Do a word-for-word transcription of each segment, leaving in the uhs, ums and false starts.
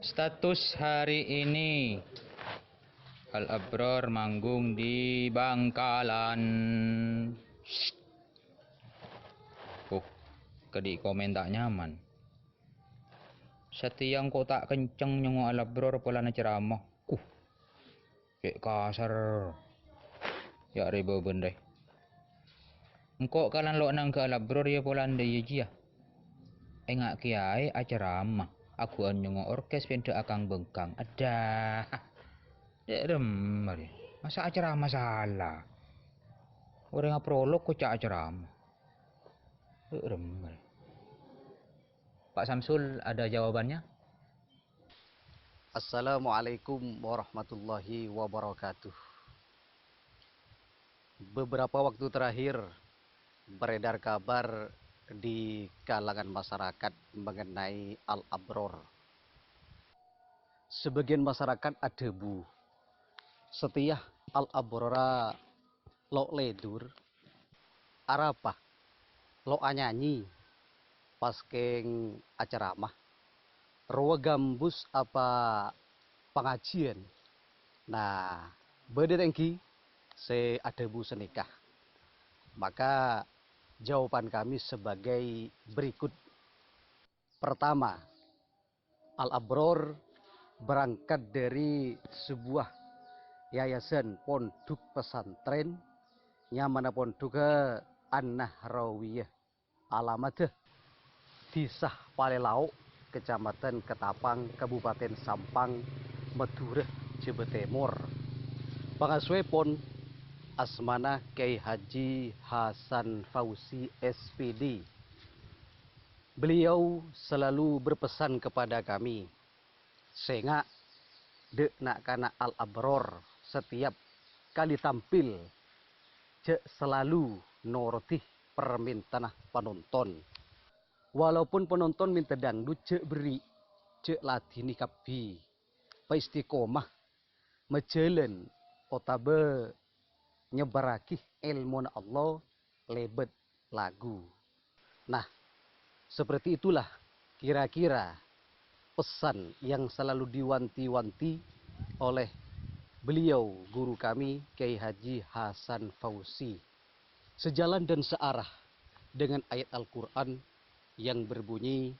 Status hari ini, Al Abror manggung di Bangkalan. Sst. Uh, kadi' komen ta' nyaman. Satèya engko' ta' kenceng nyongngo' Al Abror polana ceramah. Uh, cè' kasar. Ya' rè bâbâna rè. Engko' kalan lo' nangghâ' Al Abror ya polana iyâ jiyâ. Enga' kèyaè aceramah, aghuna nyongngo' orkes pènḍâ akang-bengkang. Adâ. Dâ' remma rè. Masa' aceramah sala? Orèng aprolog koca' aceramah. Dâ' remma rè. Pak Samsul ada jawabannya? Assalamualaikum warahmatullahi wabarakatuh. Beberapa waktu terakhir beredar kabar di kalangan masyarakat mengenai Al Abror. Sebagian masyarakat adhâbu, satèya Al Abrora lo' lèdur, arapa? Lo' anyanyi pas kèng aceramah? Rowa ghâmbus apa pangajiyân? Nah, bâḍâ ta' èngghi sè adhâbu sanèka. Maka, jawaban kami sebagai berikut. Pertama, Al Abror berangkat dari sebuah yayasan pondhuk pesantren, nyamana pondhughâ An-Nahrawiyah Alamadhâ, Dhisa Palèlao', Kecamatan Ketapang, Kabupaten Sampang, Madhurâ, Jhâbâ Tèmor. Pangasuwèpon asmana Kyai Haji Hasan Fauzi, S P D. Beliau selalu berpesan kepada kami, sènga', dâ' na'-kana' Al Abror, setiap kali tampil, jhâ' salalu noroddhi parmèntana panonton. Walaupun panonton mènta dangdut, jhâ' berri', jhâ' ladhini kabbhi. Paistiqomah majhâlân otabâ nyebbarraghi èlmona Allah lèbât lagu. Nah, seperti itulah kira-kira pesan yang selalu diwanti-wanti oleh beliau, guru kami, Kyai Haji Hasan Fauzi. Sejalan dan searah dengan ayat Al-Quran yang berbunyi,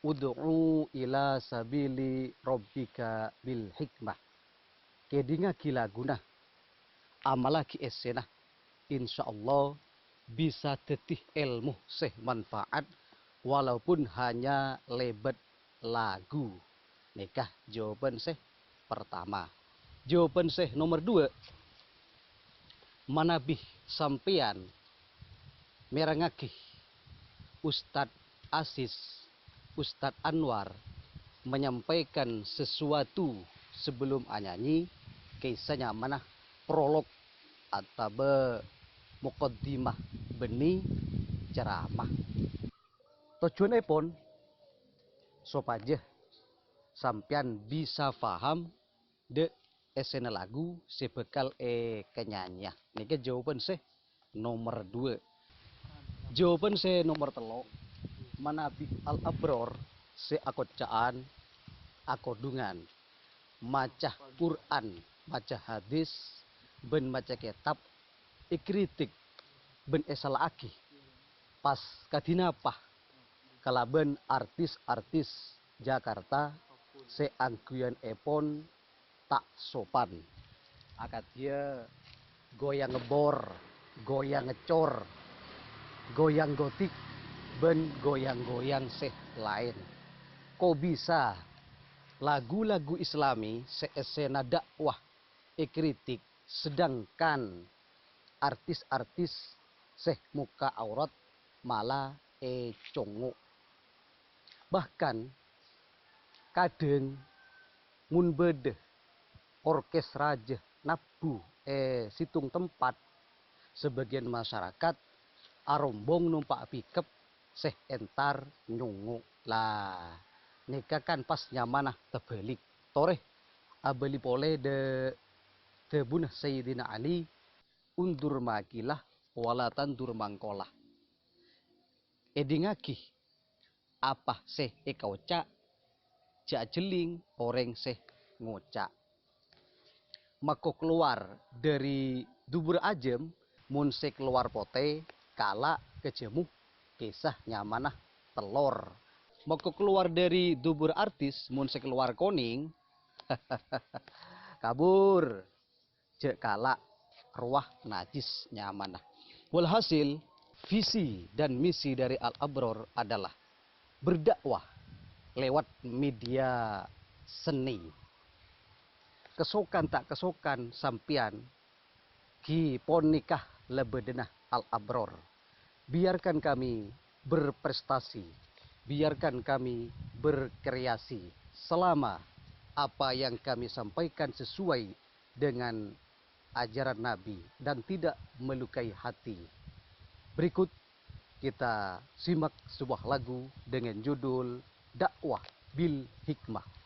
"Ud'u ila sabili rabbika bil hikmah." Kèḍingngaghi laguna, amallaghi èssèna, insyaallah bisa dhâddhi èlmo sè manfaat, walaupun hanya lèbât lagu. Nèka jawaban sè partama. Jawaban sè nomer dua, manabi sampèyan mèrengngaghi Ustadz Aziz, Ustadz Anwar menyampaikan sesuatu sebelum anyanyi, kèsa nyamana prolog otabâ mukaddimah bânnè ceramah. Tojjhuwânnèpon sopajâ sampèyan bisa paham dâ' èssèna lagu sè bhâkal èkanyanyèya. Nèka jawaban sè nomer dua. Jawaban sè nomer tello', manabi Al-Abror sè akoca'an akoḍungan maca Qur'an, maca hadis, bân maca kètab èkritik bân èsala'aghi. Pas kadhi napa kalabân artis-artis Jakarta sè angghuyanèpon ta' sopan, akadhiyâ goyang ngebor, goyang ngecor, goyang gotik, bân goyang-goyang sè laèn. Kok bisa lagu-lagu Islami sè èssèna dakwah èkritik, sedangkan artis-artis sè mokka' aurat mala ècongngo'. Bahkan, kadhâng mon bâḍâ orkes rajâ nabbhu è sèttong tempat, sabâgiyân masyarakat arombong nompa' pikep sè entar nyongngo'. La, nèka kan pas nyamana tabhâlik. Torè abâli polè ḍâ-, dhâbuna Sayyidina Ali, "Undur makilah, wala tandur mangkolah." Èḍingngaghi apa sè èkaoca', jhâ' ajhelling orèng sè ngoca'. Mako kalowar dhâri dubur ajâm, mon sè kalowar potè, kala', kajhâmo, kèsa nyamana tellor. Mako kalowar dhâri dubur artis, mon sè kalowar konèng, kabur, jhâ' kala', rowa najis nyamana. Walhasil, visi dan misi dari Al-Abror adalah berdakwah lewat media seni. Kasokan ta' kasokan sampèyan ghi ponèka la bâdâna Al-Abror. Biarkan kami berprestasi, biarkan kami berkreasi selama apa yang kami sampaikan sesuai dengan ajaran Nabi dan tidak melukai hati. Berikut kita simak sebuah lagu dengan judul Dakwah bil Hikmah.